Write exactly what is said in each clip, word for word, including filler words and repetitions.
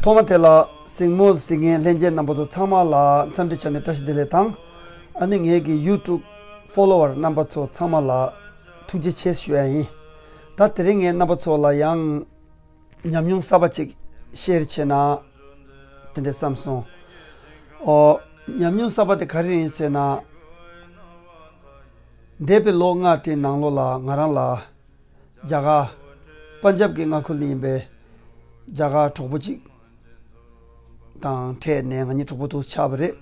ཐོག་མ་དེ་ལ་གཟིགས་མོ་གཟིགས་མཁན་ལྷན་རྒྱས་རྣམ་པ་ཚོ་ཚང་མ་ལ་འཚམས་འདྲི་བྱས་ནས་བཀྲ་ཤིས་བདེ་ལེགས་དང་། ཨ་ནི་ངེད་ཀྱི་ཡུ་ཊུབ་ཕོ་ལོ་ཝར་རྣམ་པ་ཚོ་ཚང་མ་ལ་ཐུགས་རྗེ་ཆེ་ཞུ་ཡ་ཡིན། ད་དེ་རིང་ངས་རྣམ་པ་ཚོ་ལ་ཡང་ཉམས་མྱོང་གསར་པ་ཅིག་ཤེར་བྱས་ན་དེ་འདྲ་བསམ་སོང་། ཨོ། ཉམས་མྱོང་གསར་པ་དེ་ག་རེ་ཡིན་ཟེར་ན། འདས་པའི་ལོ་ལྔ་དེའི་ནང་ལོགས་ལ་ང་རང་ལ་རྒྱ་གར་པན་ཇབ་ཀྱི་མངའ་ཁུལ་ནས་ཡིན་པའི་རྒྱ་གར་གྲོགས་པོ་ཅིག་དང་འཕྲད་ནས་ང་གཉིས་གྲོགས་པོ་དུ་ཆགས་པ་རེད།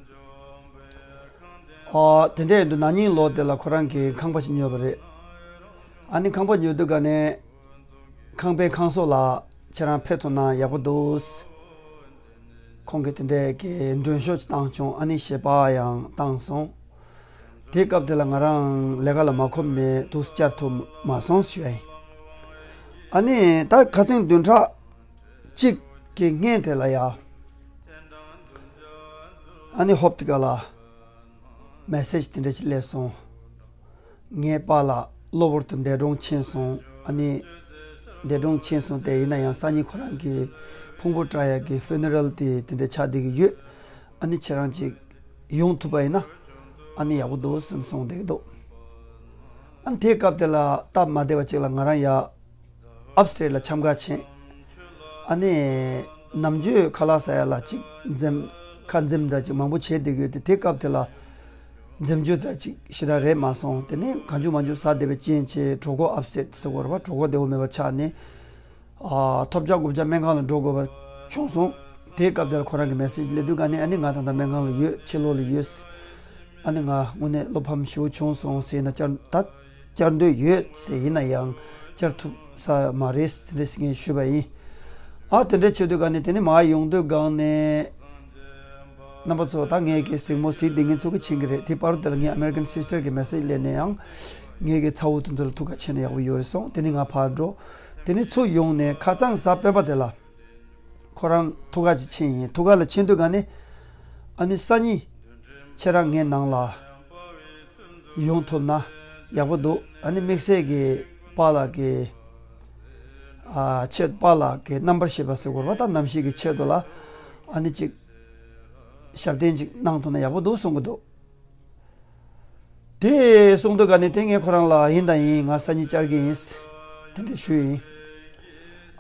ཨ། དེ་འདྲ་ཡིན་དུས་ན་ནིང་ལོ་དེ་ལ་ཁོ་རང་གིས་ཁང་པ་ཞིག་ཉོས་པ་རེད། ཨ་ནི་ཁང་པ་ཉོས་དུས་ག་ནས་ཁང་པའི་ཁང་བཟོ་ལ་ཁྱེད་རང་ཕེབས་ཐུབ་ན་ཡག་པོ་འདུག་ཁོང་གིས་དེ་འདྲའི་གི་མགྲོན་ཤོག་ཅིག་བཏང་བྱུང་། ཨ་ནི་ཞལ་པར་ཡང་བཏང་སོང་། དེའི་སྐབས་དེ་ལ་ང་རང་ལས་ཀ་ལ་མ་ཁོམ་ནས་དུས་བཅར་ཐུབ་མ་སོང་ཞུ་ཡ་ཡིན། ཨ་ནི་ད་ཁ་སང་བདུན་ཕྲག་གཅིག་གི་སྔན་དེ་ལ་ཡ། ཨ་ནི་ཧོབ་ཏི་ཀ་ལ་མེ་སེཇ་དེ་འདྲ་ཅིག་སླེབས་སོང་། ངའི་པཱ་ལགས་གློ་བུར་དུ་འདས་གྲོངས་ཕྱིན་སོང་། ཨ་ནི་འདས་གྲོངས་ཕྱིན་སོང་སྟེ། ཡིན་ན་ཡང་སང་ཉིན་ཁོ་རང་གི་ཕུང་པོ་བཀྲ་ཡག་གི་ཕུ་ནེ་རལ་དེ་དེ་འདྲ་ཆགས་བསྡད་ཀྱི་ཡོད། ཨ་ནི་ཁྱེད་རང་ཅིག་ཡོང་ཐུབ་པ་ཡིན་ན་ཨ་ནི་ཡག་པོ་འདུག་ཟེར་གསུངས་བསྡད་ཀྱི་འདུག་ཨ་ནི་དེའི་སྐབས་དེ་ལ་སྟབས་མ་བདེ་བ་ཅིག་ལ་ང་རང་ཡ་ཨབ་སི་ཊེཊ་ལ་འཆམ་ག་ཕྱིན། ཨ་ནི་ནམ་རྒྱུན་ཁ་ལག་ཟ་ཡ་ལ་ཅིག་འཛེམ། ཁ་འཛེམ་འདྲ་ཅིག་མང་པོ་བྱས་བསྡད་ཀྱི་ཡོད་དེ། དེ་སྐབས་དེ་ལ་འཛེམ་རྒྱུ་འདྲ་ཅིག་ཞེ་དྲག་རེད་མ་སོང་། དེ་ནས་གང་བྱུང་མང་བྱུང་ཟ་བསྡད་པའི་རྐྱེན་བྱས་གྲོད་ཁོག་ཨབ་སེཊ་ཟེར་དགོས་རེད་པ། གྲོད་ཁོག་བདེ་པོ་མེད་པ་ཆགས་ནས། ཨ། ཐོབ་རྒྱག་རྐུབ་བཀྱག་སྨན་ཁང་ལ་འགྲོ་དགོས་པ་བྱུང་སོང་། དེའི་སྐབས་དེར་ཁོ་རང་གི་མེ་སེཇ་སླེབས་དུས་ག་ནས། ཨ་ནི་ང་ད་ལྟ་སྨན་ཁང་ལ་ཡོད། ཕྱི་ལོགས་ལ་ཡོད། ཨ་ནི་ང་དངོས་གནས་བློ་ཕམ་ཞེ་པོ་བྱུང་སོང་ཟེར་ན། བཅར་ད་བཅར་འདོད་ཡོད་ཟེར། ཡིན་ན་ཡང་བཅར་ཐུབ་ས་མ་རེད་དེ་འདྲ་ཞིག་ངས་ཞུས་པ་ཡིན། ཨ། དེ་འདྲ་བྱེད་དུས་ག་ནས་དེ་ནས་མར་ཡོང་དུས་ག་ནས། རྣམ་པ་ཚོ། ད་ངས་ཀྱི་གཟིགས་མོ་གཟིགས་བསྡད་མཁན་ཚོ་གིས་མཁྱེན་གྱི་རེད། དེ་བར་དེ་ལ་ངའི་ཨ་མེ་རི་ཀན་སི་སི་ཊར་གི་མེ་སེཇ་སླེབས་ནས་ཡང་། ངས་ཀྱི་ཚ་བོ་དེ་ཚོ་ལ་ཐུག་ག་ཕྱིན་ན་ཡག་པོ་ཡོད་རེད་གསུངས། དེ་ནས་ང་ཕར་འགྲོ། དེ་ནས་ཚུར་ཡོང་ནས་ཁ་སང་གཟའ་སྤེན་པ་དེ་ལ་ཁོ་རང་ཐུག་ག་ཅིག་ཕྱིན་ཡིན། ཐུག་ག་ལ་ཕྱིན་དུས་ག་ནས། ཨ་ནི་སང་ཉིན་ཁྱེད་རང་ངའི་ནང་ལ་ཡོང་ཐུབ་ན་ཡག་པོ་འདུག་ཨ་ནི་དམིགས་བསལ་གྱི་པཱ་ལགས་ཀྱི། ཨ། ཆེད། པཱ་ལགས་ཀྱི་རྣམ་པར་ཤེས་པ་ཟེར་དགོས་རེད་པ། ད་རྣམ་ཤེས་ཀྱི་ཆེད་དུ་ལ་ཨ་ནི་ཅིག་ཞབས་བརྟན་ཅིག་གནང་ཐུབ་ན་ཡག་པོ་འདུག་གསུང་གི་འདུག་དེ་གསུང་དུས་ག་ནས་དེ་ངས་ཁོ་རང་ལ། ཡིན་དང་ཡིན། ང་སང་ཉིན་བཅར་གྱི་ཡིན། དེ་འདྲ་ཞུས་ཡིན།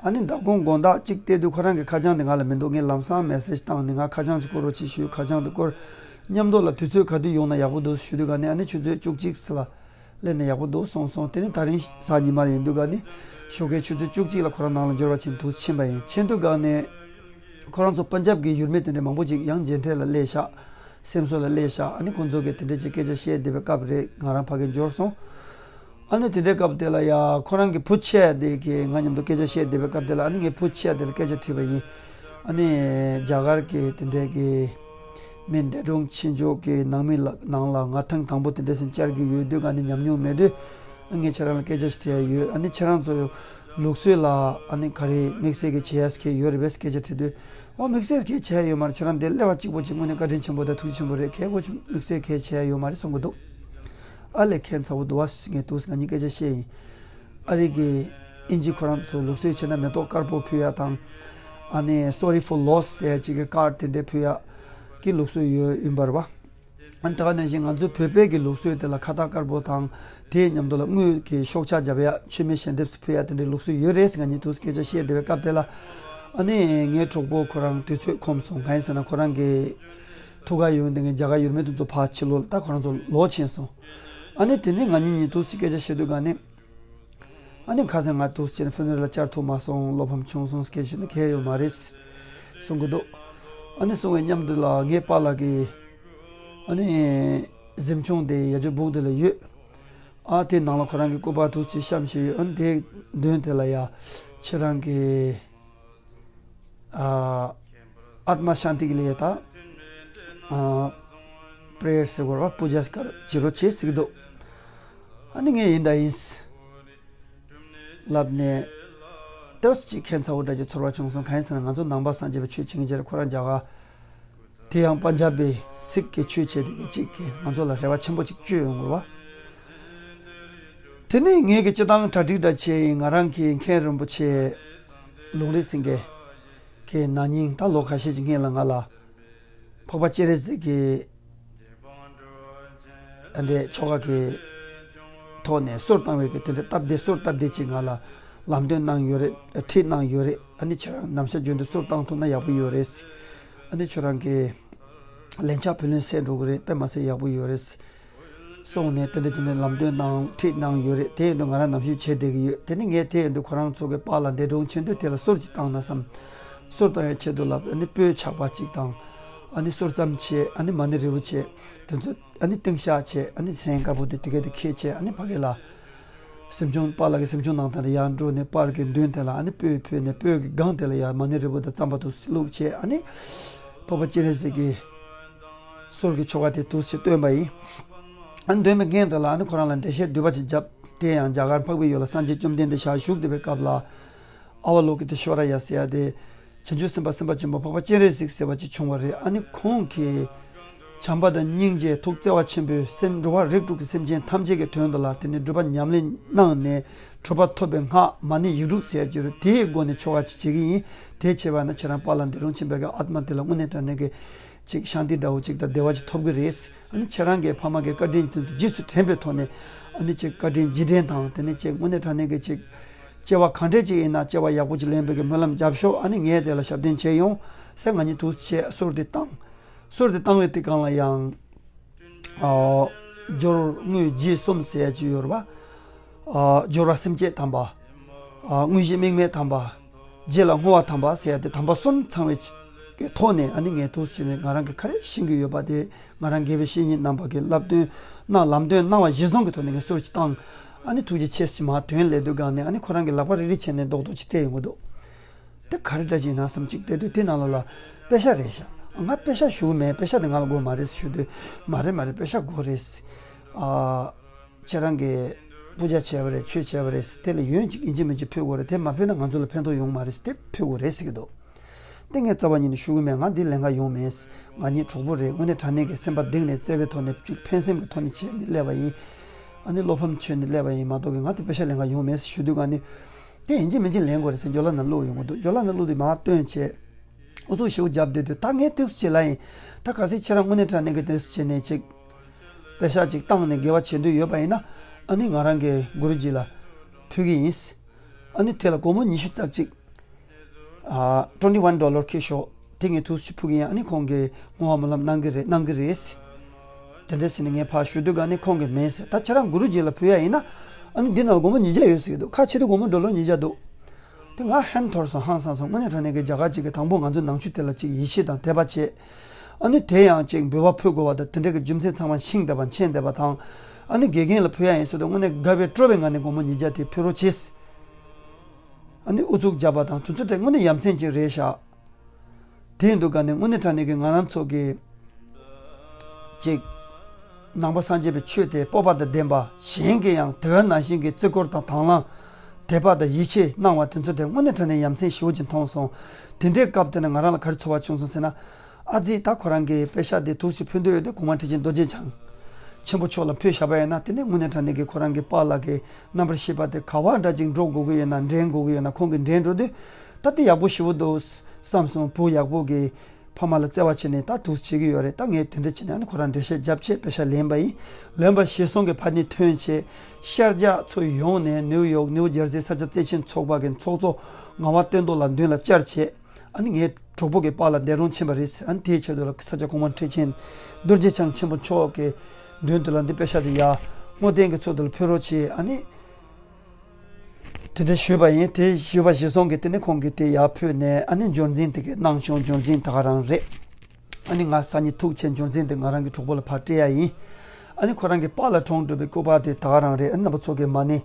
ཨ་ནི་མདང་དགོང་དགོང་དག་ཅིག་བལྟས་དུས་ཁོ་རང་གི་ཁ་བྱང་དེ་ང་ལ་མི་འདུག་ངས་ལམ་སང་མེ་སེཇ་བཏང་ནས། ང་ཁ་བྱང་ཅིག་བསྐུར་རོགས་བྱེད་ཞུས། ཁ་བྱང་དེ་བསྐུར། མཉམ་དུ་ལ་དུས་ཚོད་ག་དུས་ཡོང་ན་ཡག་པོ་འདུག་ཞུས་དུས་ག་ནས། ཨ་ནི་ཆུ་ཚོད་བཅུ་གཅིག་ཙམ་ལ་སླེབས་ན་ཡག་པོ་འདུག་གསུངས་སོང་། དེ་ནས་དེ་རིང་གཟའ་ཉི་མ་ཡིན་དུས་ག་ནས་ཞོགས་ཀའི་ཆུ་ཚོད་བཅུ་གཅིག་ལ་ཁོ་རང་ནང་ལ་འབྱོར་བ་ཕྱིན། དུ་ཕྱིན་པ་ཡིན། ཕྱིན་དུས་ག་ནས་ཁོ་རང་ཚོ་པན་ཇབ་ཀྱི་ཡུལ་མི་དེ་འདྲ་མང་པོ་ཅིག་ཡང་མཇལ་འཕྲད་ལ་སླེབས་ཤག་སེམས་གསོ་ལ་སླེབས་ཤག་ཨ་ནི་ཁོང་ཚོ་གིས་དེ་འདྲ་ཅིག་སྐད་ཆ་བཤད་བསྡད་པའི་སྐབས་རེད། ང་རང་ཕ་གིར་འབྱོར་སོང་། ཨ་ནི་དེ་འདྲའི་སྐབས་དེ་ལ་ཡ་ཁོ་རང་གི་བུ་ཆེ་བ་དེ་གིས་ང་མཉམ་དུ་སྐད་ཆ་བཤད་བསྡད་པའི་སྐབས་དེ་ལ། ཨ་ནི་ངས་བུ་ཆེ་བ་དེ་ལ་སྐད་ཆ་དྲིས་པ་ཡིན། ཨ་ནི་རྒྱ་གར་གྱི་དེ་འདྲའི་གི་མི་འདས་གྲོངས་ཕྱིན་ཆོག་གི་ནང་མི་ལ་ནང་ལ་ང་ཐེངས་དང་པོ་དེ་འདྲ་ཞིག་བཅར་གྱི་ཡོད་དུས་ག་ནས་ཉམས་མྱོང་མེད་དུས། ཨ། ངས་ཁྱེད་རང་ལ་སྐད་ཆ་ཞིག་དྲི་ཡ་ཡོད། ཨ་ནི་ཁྱེད་རང་ཚོ་ལུགས་སྲོལ་ལ་ཨ་ནི་ག་རེ་དམིགས་བསལ་གྱི་བྱེད་ཡ་ཞིག་ཡོད་རེད་པས་སྐད་ཆ་དྲིས་དུས། ཨོ། དམིགས་བསལ་གྱི་བྱེད་ཡ་ཡོད་མ་རེད། ཁྱེད་རང་འདིར་སླེབས་པ་གཅིག་པོ་ཅིག་དངོས་གནས་བཀའ་དྲིན་ཆེན་པོ་དང་ཐུགས་རྗེ་ཆེན་པོ་རེད། གལ་སྒོ་ཅིག་དམིགས་བསལ་གྱི་བྱེད་ཡ་ཡོད་མ་རེད་གསུང་གི་འདུག་ཨ་ལས། ཁྱད་མཚར་པོ་འདུག་བ། ངས་འདུག་ང་གཉིས་སྐད་ཆ་བཤད་ཡིན། ཨ་རི་གི་ཨིན་ཇི་ཁོ་རང་ཚོ་ལུགས་སྲོལ་བྱས་ན་མེ་ཏོག་དཀར་པོ་ཕུལ་ཡ་དང་། ཨ་ནི་Sorry for Loss ཟེར་ཡ་ཅིག་གི་ཀར་དེ་འདྲ་ཕུལ་ཡ་གི་ལུགས་སྲོལ་ཡོད་ཡིན་པ་རེད་པ། ཨ་ནི་ད་ག་ནང་བཞིན་ང་ཚོའི་བོད་པའི་གི་ལུགས་སྲོལ་དེ་ལ་ཁ་བཏགས་དཀར་པོ་དང་། དེའི་མཉམ་དུ་ལ་དངུལ་གྱི་ཤོག་ཆག་བརྒྱབ་ཡ། མཆོད་མེ་ཞལ་འདེབས་སུ་ཕུལ་ཡ་དེ་འདྲའི་ལུགས་སྲོལ་ཡོད་རེད་ཟེར་ང་གཉིས་འདུག་སྐད་ཆ་བཤད་བསྡད་པའི་སྐབས་དེ་ལ། ཨ་ནི་ངའི་གྲོགས་པོ་ཁོ་རང་དུས་ཚོད་ཁོམ་སོང་། གང་ཡིན་ཟེར་ན་ཁོ་རང་གི་ཐུག་ག་ཡོང་དེ་ངའི་རྒྱ་གར་ཡུལ་མི་དེ་ཚོ་ཕར་ཕྱི་ལོགས་ལ་ད་ཁོ་རང་ཚོ་ལོག་ཕྱིན་སོང་། ཨ་ནི་དེ་ནས་ང་གཉིས་གཉིས་འདུག་སེ་སྐད་ཆ་བཤད་དུས་ག་ནས། ཨ་ནི་ཁ་སང་ང་འདུག་སེ་བྱས་ནས་ཕུ་ནེ་རལ་ལ་བཅར་ཐུབ་མ་སོང་། བློ་ཕམ་བྱུང་སོང་། སྐད་ཆ་ནི་གལ་ཡོད་མ་རེད་གསུང་གི་འདུག་ཨ་ནི་གསུང་བའི་མཉམ་དུ་ལ་ངའི་པཱ་ལགས་ཀྱིས་ཨ་ནི་གཟིམ་ཆུང་དེ་ཡ་ཇོ་སྦུག་དེ་ལ་ཡོད། ཨ། དེ་ནང་ལ་ཁོ་རང་གི་སྐུ་པར་འདུག་སེ་བཤམས་བཞག་ཡོད། ཨ་ནི་དེའི་མདུན་དེ་ལ་ཡ་ཁྱེད་རང་གི་ཨ། ཨཏྨ་ཤཱན་ཏི་གི་ལས་ད། ཨ། པྲེ་ཡར་ཟེར་དགོས་རེད་པ། པུ་ཇ་ཀར་བྱེད་རོགས་བྱེད་ཟེར་གྱི་འདུག་ཨ་ནི་ངས་ཡིན་ད་ཡིན་ལབ་ནས། ཏོག་ཙམ་ཅིག་ཁྱད་མཚར་པོ་འདྲ་ཅིག་ཚོར་བ་བྱུང་སོང་། གང་ཡིན་ཟེར་ན་ང་ཚོ་ནང་པ་སངས་རྒྱས་པའི་ཆོས་བྱེད་མཁན་ཅིག་རེད། ཁོ་རང་རྒྱ་གར། དེ་ཡང་པན་ཇབ་པའི་སིག་གི་ཆོས་བྱེད་དེ་གི་གཅིག་གིས་ང་ཚོ་ལ་རེ་བ་ཆེན་པོ་ཅིག་བཅོལ་ཡོང་གི་རེད་པ། དེ་ནས་ངས་ཀྱི་སྤྱིར་བཏང་གྲ་སྒྲིག་འདྲ་བྱས་ཡིན། ང་རང་གི་མཁན་རིན་པོ་ཆེ་ལུང་རིགས་སེང་གེ་ གི་ན་ནིང་ད་ལོ་ཁ་ཤས་ཀྱི་སྔོན་ལ་ང་ལ་འཕགས་པ་སྤྱན་རས་གཟིགས་ཀྱི་ཨ་འདྲའི་ཆོ་ག་གི་ཐོག་ནས་གསུར་བཏང་བའི་གི་དེ་འདྲའི་སྟབས་བདེ་གསུར་སྟབས་བདེ་ཅིག་ང་ལ་ལམ་སྟོན་གནང་ཡོད་རེད། ཁྲིད་གནང་ཡོད་རེད། ཨ་ནི་ཁྱེད་རང་ནམ་ཞག་རྒྱུན་དུ་གསུར་བཏང་ཐུབ་ན་ཡག་པོ་ཡོད་རེད། ཨ་ནི་ཁྱོད་རང་གི་ལན་ཆགས་བུ་ལོན་སེལ་འགྲོ་གི་རེད། དཔེ་མ་སྲིད་ཡག་པོ་ཡོད་རེད། གསུངས་ནས་དེ་འདྲ་བྱས་ནས་ལམ་སྟོན་གནང་ཁྲིད་གནང་ཡོད་རེད། དེ་ཡིན་དུས་ང་རང་ནམ་ཞིག་བྱེད་བསྡད་ཀྱི་ཡོད། དེ་ནི་ངས་དེ་ཡིན་དུས་ཁོ་རང་ཚོ་གི་པཱ་ལགས་འདས་གྲོངས་ཕྱིན་དུས་དེ་ལ་གསུར་ཅིག་བཏང་ན་བསམ། གསུར་བཏང་ཡའི་ཆེད་དུ་ལ་ཨ་ནི་སྤོས་ཆག་པ་ཅིག་དང་། ཨ་ནི་གསུར་རྩམ་བྱས། ཨ་ནི་མ་ཎི་རིལ་བུ་བྱས། དེ་ཚོ་ཨ་ནི་ཏིང་ཤག་བྱས། ཨ་ནི་ཟན་དཀར་པོ་དེ་དེ་གས་དེ་ཁྱེར་བྱས། ཨ་ནི་ཕ་གི་ལ་སེམས་ཆུང་པཱ་ལགས་ཀྱི་སེམས་ཆུང་ནང་དང་ལ་ཡར་འགྲོ་ནས་པར་གྱི་མདུན་དེ་ལ་ཨ་ནི་སྤོས་ཕུལ་ནས་སྤོས་ཀྱི་སྒང་དེ་ལ་ཡར་མ་ཎི་རིལ་བུ་དང་རྩམ་པ་དེ་བླུགས་བྱས། ཨ་ནི་འཕགས་པ་སྤྱན་རས་གཟིགས་ཀྱི་གསུར་གྱི་ཆོ་ག་དེ་འདུག་སེ་བཏོན་པ་ཡིན། ཨ་ནི་འདོན་པའི་རྐྱེན་དེ་ལ་ཨ་ནི་ཁོ་རང་ལ་འགྲེལ་བཤད་བསྡུས་པ་ཅིག་བརྒྱབ། དེ་ཡང་རྒྱ་གར་འཕགས་པའི་ཡུལ་ལ་སངས་རྒྱས་བཅོམ་ལྡན་འདས་ཞལ་བཞུགས་བསྡད་པའི་སྐབས་ལ། ཨ་ཝ་ལོ་ཀི་ཏེ་ཤྭ་ར་ཡ་ཟེར་ཡ་དེ། བྱང་ཆུབ་སེམས་དཔའ་སེམས་དཔའ་ཆེན་པོ་འཕགས་པ་སྤྱན་རས་གཟིགས་ཟེར་བ་ཅིག་བྱུང་བ་རེད། ཨ་ནི་ཁོང་གིས་བྱམས་པ་དང་སྙིང་རྗེ་ཐུགས་བརྩེ་བ་ཆེན་པོས་སེམས་འགྲོ་བ་རིགས་དྲུག་གི་སེམས་ཅན་ཐམས་ཅད་ཀྱི་དོན་དུ་ལ་དེ་ནི་སྒྲུབ་པ་ཉམས་ལེན་གནང་ནས་གྲུབ་པ་ཐོབ་པའི་སྔགས་མ་ཎི་ཡིག་དྲུག་ཟེར་གྱི་རེད། དེའི་སྒོ་ནས་ཆོ་ག་ཅིག་བྱེད་ཀྱི་ཡིན། དེ་བྱས་པ་ན་ཁྱེད་རང་པཱ་ལགས་འདས་གྲོངས་ཕྱིན་པའི་གི་ཨཱཏྨ་དེ་ལ་དངོས་གནས་དྲང་གནས་ཀྱི་ཅིག་ཤཱནྟི་འདྲ་བོ་ཅིག་དང་བདེ་བ་ཅིག་ཐོབ་ཀྱི་རེད། ཨ་ནི་ཁྱེད་རང་གི་ཕ་མ་གི་བཀའ་དྲིན་དེ་ཚོ་རྗེས་སུ་དྲན་པའི་ཐོག་ནས་ཨ་ནི་ཅིག་བཀའ་དྲིན་རྗེས་དྲན་དང་དེ་ནས་ཅིག་དངོས་གནས་དྲང་གནས་ཀྱི་ཅིག་སྐྱེ་བ་གང་འདྲ་ཅིག་ཡིན་ན་སྐྱེ་བ་ཡག་པོ་ཅིག་ལེན་པའི་གི་སྨོན་ལམ་རྒྱབ་ཤོག་ཨ་ནི་ངས་དེ་ལ་ཞབས་བརྟན་བྱས་ཡོང་ཟེར། ང་གཉིས་ཐུགས་བྱས་གསུར་དེ་བཏང་། གསུར་དེ་བཏང་བའི་དེ་སྒང་ལ་ཡང་། ཨ། སྦྱོར་དངོས་རྗེས་གསུམ་ཟེར་ཡ་ཅིག་ཡོད་རེད་པ། ཨ། སྦྱོར་བ་སེམས་བསྐྱེད་དམ་པ། ཨ། དངོས་གཞི་དམིགས་མེད་དམ་པ། རྗེས་ལ་བསྔོ་བ་དམ་པ་ཟེར་ཡ་དེ་དམ་པ་གསུམ་ཚང་བའི་གི་ཐོག་ནས་ཨ་ནི་ངས་ཐུགས་བྱས་ནས་ང་རང་གི་ག་རེ་ཤེས་ཀྱི་ཡོད་པ་དེ་ང་རང་དགེ་བའི་བཤེས་གཉེན་རྣམ་པ་གི་བསླབ་སྟོན་གནང་ལམ་སྟོན་གནང་བ་གཞིར་བཟུང་གི་ཐོག་ནས་ངས་གསུར་ཅིག་བཏང་། ཨ་ནི་ཐུགས་རྗེ་ཆེ་ཞེས་མར་དོན་ལས་དུས་སྒང་ནས་ཨ་ནི་ཁོ་རང་གི་ལག་པ་རིལ་རིལ་བྱས་ནས་རྡོག་རྡོག་ཅིག་སྤྲད་ཡོང་གི་འདུག་དེ་ག་རེ་འདྲ་ཅིག་ཡིན་ན་བསམ། ཅིག་བལྟས་དུས་དེ་ནང་ལོགས་ལ་པེ་ཤ་རེད་ཤག་ང་པེ་ཤ་ཞུ་གི་མེད། པེ་ཤ་དེ་ང་ལ་དགོས་མ་རེད་ཞུ་དུས། མ་རེད་མ་རེད། པེ་ཤ་དགོས་རེད། ཨ། ཁྱེད་རང་གིས་པུ་ཇ་བྱས་པ་རེད། ཆོས་བྱས་པ་རེད། དེ་ལ་ཡོན་ཅིག་ཡིན་གཅིག་མིན་གཅིག་ཕུལ་དགོས་རེད། དེ་མ་ཕུལ་ན་ང་ཚོ་ལ་ཕན་ཐོགས་ཡོང་མ་རེད། དེ་ཕུལ་དགོས་རེད་ཟེར་གྱི་འདུག་དེ་ངས་རྩ་བ་ཉིད་ནས་ཞུ་གི་མེད། ང་འདི་ལེན་ག་ཡོང་མེད། ང་གཉིས་གྲོགས་པོ་རེད། དངོས་གནས་དྲང་གནས་ཀྱི་སེམས་པ་གཏིང་ནས་བརྩེ་བའི་ཐོག་ནས་ཅིག་ཕན་སེམས་ཀྱི་ཐོག་ནས་བྱས་ནས་སླེབས་པ་ཡིན། ཨ་ནི་བློ་ཕམ་བྱས་ནས་སླེབས་པ་ཡིན་མ་གཏོགས་ཀྱི་ང་དེ་པེ་ཤ་ལེན་ག་ཡོང་མེད་ཞུ་དུས་ག་ནི། དེ་ཡིན་གཅིག་མིན་གཅིག་ལེན་དགོས་རེད་ཟེར་ཇོ་ལ་ནང་བླུགས་ཡོང་གི་འདུག་ཇོ་ལ་ནང་བླུགས་དུས་མར་བཏོན་བྱས། ཨུ་ཚུགས་ཞེ་པོ་བརྒྱབ་བསྡད་དུས་ད་ངས་དུས་སུ་བྱེད་ལ་ཡིན། ད་གལ་སྲིད་ཁྱེད་རང་དངོས་གནས་དྲང་གནས་ཀྱི་དུས་སུ་བྱས་ནས་ཅིག་པེ་ཤ་ཅིག་བཏང་ནས་དགེ་བ་བྱེད་འདོད་ཡོད་པ་ཡིན་ན། ཨ་ནི་ང་རང་གི་གུ་རུ་ཇི་ལ་ཕུལ་གི་ཡིན། ཨ་ནི་དེ་ལ་སྒོར་མོ་ཉི་ཤུ་རྩ་གཅིག་ཨ། twenty one dollar ཁྱེར་ཤོག་དེ་ངས་ཐུགས་སུ་ཕུལ་གི་ཡིན། ཨ་ནི་ཁོང་གིས་བསྔོ་བ་སྨོན་ལམ་གནང་གི་རེད། གནང་གི་རེད། དེ་འདྲ་ཟེར་ནས་ངས་ཕར་ཞུ་དུས་ག་ནི་ཁོང་གིས་མེད་ཟེར། ད་ཁྱེད་རང་གུ་རུ་ཇི་ལ་ཕུལ་ཡ་ཡིན་ན། ཨ་ནི་འདི་ནང་སྒོར་མོ་ཉིས་བརྒྱ་ཡོད་ཟེར་གྱི་འདུག་ཁ་ཕྱེ་དུས་སྒོར་མོ་ཌོ་ལར་ཉིས་བརྒྱ་འདུག་དེ་ང་ཧན་ཐོར་སོང་། ཧང་སངས་སོང་། དངོས་གནས་དྲང་གནས་ཀྱི་རྒྱ་གར་ཅིག་གིས་དང་པོ་ང་ཚོ་ནང་ཆོས་དེ་ལ་ཅིག་ཡིད་ཆེས་དང་དད་པ་བྱས། ཨ་ནི་དེ་ཡང་ཅིག་འབུལ་བ་ཕུལ་དགོས་པ་དང་དེ་འདྲ་གི་རྒྱུ་མཚན་ཚང་མ་ཤེས་བསྡད་པ་མཁྱེན་བསྡད་པ་དང་། ཨ་ནི་དགེ་རྒན་ལ་ཕུལ་ཡ་ཡིན་ཟེར་དུས་དངོས་གནས་དགའ་བའི་སྤྲོ་བའི་ངང་ནས་སྒོར་མོ་ཉིས་བརྒྱ་དེ་ཕུལ་རོགས་བྱས། ཨ་ནི་ཨུ་ཚུགས་བརྒྱབ་པ་དང་དུས་ཚོད་དེ་དངོས་གནས་ཡ་མཚན་ཅིག་རེད་ཤག་དེ་ཡིན་དུས་ག་ནས་དངོས་གནས་དྲང་གནས་ཀྱི་ང་རང་ཚོ་གི་ཅིག་ནང་པ་སངས་རྒྱས་པའི་ཆོས་དེ་སྤོབས་པ་དང་ལྡན་པ། གཞན་གྱིས་ཡང་དེ་ག་ནང་བཞིན་གྱི་བརྩི་བཀུར་དང་དང་བླངས། དད་པ་དང་ཡིད་ཆེས་གནང་བ་དེ་ཚོ་དེ་དངོས་གནས་དྲང་གནས་ཡ་མཚན་ཞེ་པོ་ཅིག་མཐོང་སོང་། དེ་འདྲའི་སྐབས་དེ་ནས་ང་རང་ལ་ག་རེ་ཚོར་བ་བྱུང་སོང་ཟེར་ན། ཨ་ཙི་ད་ཁོ་རང་གིས་པེ་ཤ་དེ་དུས་སུ་ཕུལ་འདོད་ཡོད་དེ་གོང་མ་ཁྲི་ཆེན་རྡོ་རྗེ་འཆང་ཆེན་པོ་མཆོག་ལ་ཕུལ་བཞག་པ་ཡིན་ན། དེ་ནས་དངོས་གནས་དྲང་གནས་ཀྱི་ཁོ་རང་གི་པཱ་ལགས་ཀྱི་རྣམ་པར་ཤེས་པ་དེ་ག་བ་འདྲ་ཅིག་འགྲོ་དགོས་ཀྱི་ཡོད་ན། འདྲེན་དགོས་ཀྱི་ཡོད་ན། ཁོང་གིས་འདྲེན་འགྲོ་དུས་ད་དེ་ཡག་པོ་ཞེ་པོ་འདུག་བསམ་སོང་། བུ་ཡག་པོ་གིས་ཕ་མ་ལ་བརྩེ་བ་བྱས་ནས་ད་དུས་བྱེད་ཀྱི་ཡོད་རེད། ད་ངས་དེ་འདྲ་བྱས་ནས་ཨ་ནི་ཁོ་རང་འགྲེལ་བཤད་རྒྱབ་བྱས་པེ་ཤ་ལེན་པ་ཡིན། ལེན་པ་གཞིར་བཟུང་གི་ཕ་ནི་ཐོན་བྱས། ཤར་རྒྱག་ཚུར་ཡོང་ནས་ནིའུ་ཡོག་ནིའུ་ཇར་སི་ས་སྐྱ་བརྩེ་ཆེན་ཚོགས་པ་གི་ཚོགས་གཙོ་ངག་དབང་བསྟན་རྡོར་ལགས་མདུན་ལ་བཅར་བྱས། ཨ་ནི་ངའི་གྲོགས་པོ་གི་པཱ་ལགས་འདས་གྲོངས་ཕྱིན་པ་རེད། ཨ་ནི་དེའི་ཆེད་དུ་ལ་ས་སྐྱ་གོང་མ་ཁྲི་ཆེན་རྡོ་རྗེ་འཆང་ཆེན་པོ་མཆོག་གི་མདུན་དུ་ལ་འདི་པེ་ཤ་དེ་ཡ་བསྔོ་རྟེན་གྱི་ཚུལ་དུ་ལ་ཕུལ་རོགས་བྱེད། ཨ་ནི་དེ་འདྲ་ཞུས་པ་ཡིན། དེ་ཞུས་པ་གཞིར་བཟུང་གི་དེ་ནས་ཁོང་གིས་དེ་ཡར་ཕུལ་ནས། ཨ་ནི་འབྱོར་འཛིན་དེ་གའི་གནང་བྱུང་། འབྱོར་འཛིན་ད་ག་རང་རེད། ཨ་ནི་ང་སང་ཉིན་ཐུག་བྱས་འབྱོར་འཛིན་དེ་ང་རང་གི་གྲོགས་པོ་ལ་ཕར་སྤྲད་ཡ་ཡིན། ཨ་ནི་ཁོ་རང་གི་པཱ་ལགས་གྲོངས་འགྲོ་བའི་སྐུ་པར་དེ་ད་ག་རང་རེད། ཨ་ནི་རྣམ་པ་ཚོ་གིས་མ་ཎི་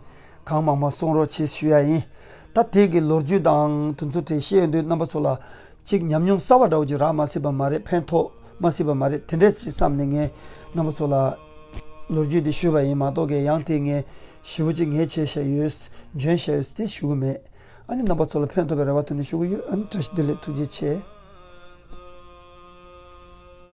གང་མང་མང་གསུང་རོགས་བྱེད་ཞུ་ཡ་ཡིན། ད་དེ་གི་ལོ་རྒྱུས་དང་དེ་ཚོ་དེ་བཤད་ཡོང་དུས་རྣམ་པ་ཚོ་ལ་ཅིག་ཉམས་མྱོང་གསར་བ་འདྲ་བོ་ཅིག་རག་མ་སྲིད་པ་མ་རེད། ཕན་ཐོགས་མ་སྲིད་པ་མ་རེད། དེ་འདྲས་ཅིག་བསམ་ནས་ངས་རྣམ་པ་ཚོ་ལ་ལོ་རྒྱུས་འདི་ཞུས་པ་ཡིན་མ་གཏོགས་ཀྱི་ཡང་དེ་ངས་ཞེ་པོ་ཅིག་ངས་བྱས་བཞག་ཡོད། འཇོན་བཞག་ཡོད་དེ་ཞུ་གི་མེད། ཨ་ནི་རྣམ་པ་ཚོ་ལ་ཕན་ཐོགས་པའི་རེ་བ་ཐོག་ནས་ཞུ་གི་ཡོད། ཨ་ནི་བཀྲ་ཤིས་བདེ་ལེགས། ཐུགས་རྗེ་ཆེ།